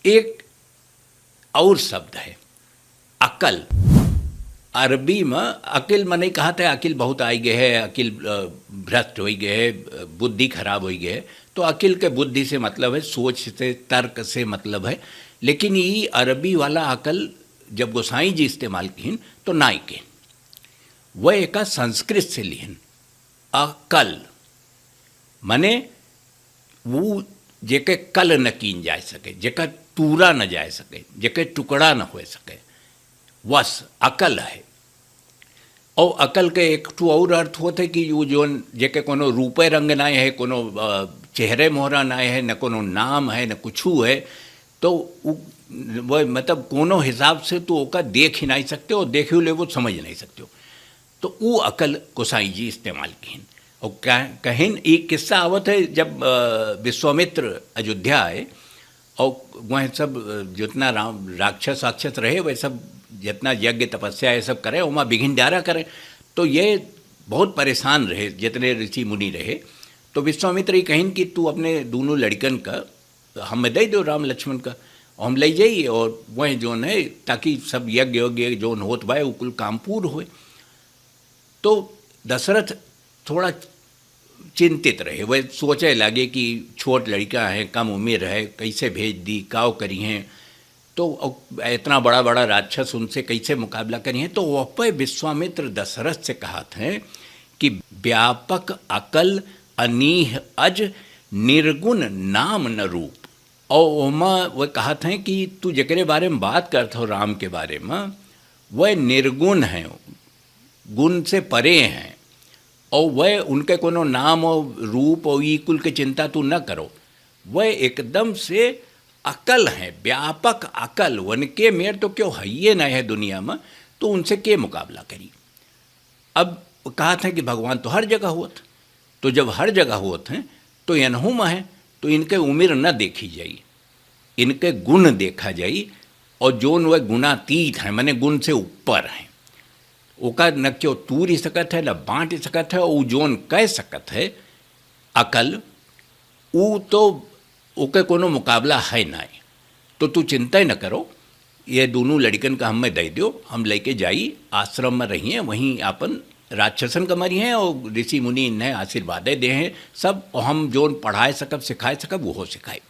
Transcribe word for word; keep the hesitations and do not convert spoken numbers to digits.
एक और शब्द है अकल। अरबी में अकिल मने कहा था, अकिल बहुत आई गए है, अकिल, अ, भ्रष्ट होई गए है, बुद्धि खराब होई गए है। तो अकिल के बुद्धि से मतलब है, सोच से, तर्क से मतलब है। लेकिन ई अरबी वाला अकल जब गोसाई जी इस्तेमाल किहिन तो नाई किहिन, वह एका संस्कृत से लिहिन। अकल मने वो जेके कल न कीन जा सके, जेका तूरा न जा सके, जेके टुकड़ा न हो सके, वस अकल है। और अकल के एक ठो और अर्थ होत है कि वो जोन जेके कोनो रूपे रंग नाय है, कोनो, अ, चेहरे मोहरा नाय है, न कोनो नाम है, न कुछू है, तो उ, वो मतलब कोनो हिसाब से तो ओका देख ही नहीं सकते और देखे ले वो समझ नहीं सकते हो। तो उ अकल गोसाई जी इस्तेमाल किहिन। और कह-, कहिन एक किस्सा आवत है, जब, अ, विश्वामित्र अयोध्या आए और वह सब, अ, जितना राम, राक्षस वाक्षस रहे, वह सब जितना यज्ञ तपस्या ये सब करे, ओमा विघिन डारा करे। तो ये बहुत परेशान रहे, जितने ऋषि मुनि रहे। तो विश्वामित्र ये कहिन कि तू अपने दोनों लड़कन का हमें दे दो, राम लक्ष्मण का, और हम ले जाइए, और वह जोन है, ताकि सब यज्ञ यज्ञ जोन होत बा, वो कुल काम पूर्ण होए। तो दशरथ थोड़ा चिंतित रहे, वह सोचे लागे कि छोट लड़का है, कम उम्र है, कैसे भेज दी, काव करी हैं। तो अब इतना बड़ा बड़ा राक्षस, उनसे कैसे मुकाबला करी हैं। तो वह पे विश्वामित्र दशरथ से कहत हैं कि व्यापक अकल अनीह अज, निर्गुण नाम न रूप। और ओमा वह कहत हैं कि तू जेकरे बारे में बात करत हो, राम के बारे में, वह निर्गुण हैं, गुण से परे हैं, और वह उनके कोनो नाम और रूप और ई कुल के चिंता तू न करो। वह एकदम से अकल हैं, व्यापक अकल, उनके मेर तो क्यों हइये नहीं है दुनिया में, तो उनसे के मुकाबला करी। अब कहत हैं कि भगवान तो हर जगह होत, तो जब हर जगह होत हैं तो एनहू में हैं, तो इनके उम्र न देखी जाई, इनके गुण देखा जाई। और जोन वह गुणातीत हैं, माने गुण से ऊपर हैं, ओका न क्यों तूर सकत है, न बांट सकत है। उ जोन कह सकत है अकल, उ तो ओके कोनो मुकाबला है नाय। तो तू चिंता ही न करो, ये दोनों लड़कन का हमें दे दो, हम लेके जाई, आश्रम में रहिए, वहीं आपन राक्षसन का मरी हैं और ऋषि मुनि इन्हें आशीर्वाद दे हैं सब, और हम जोन पढ़ाए सकब, सिखाए सकब, वो सिखाए।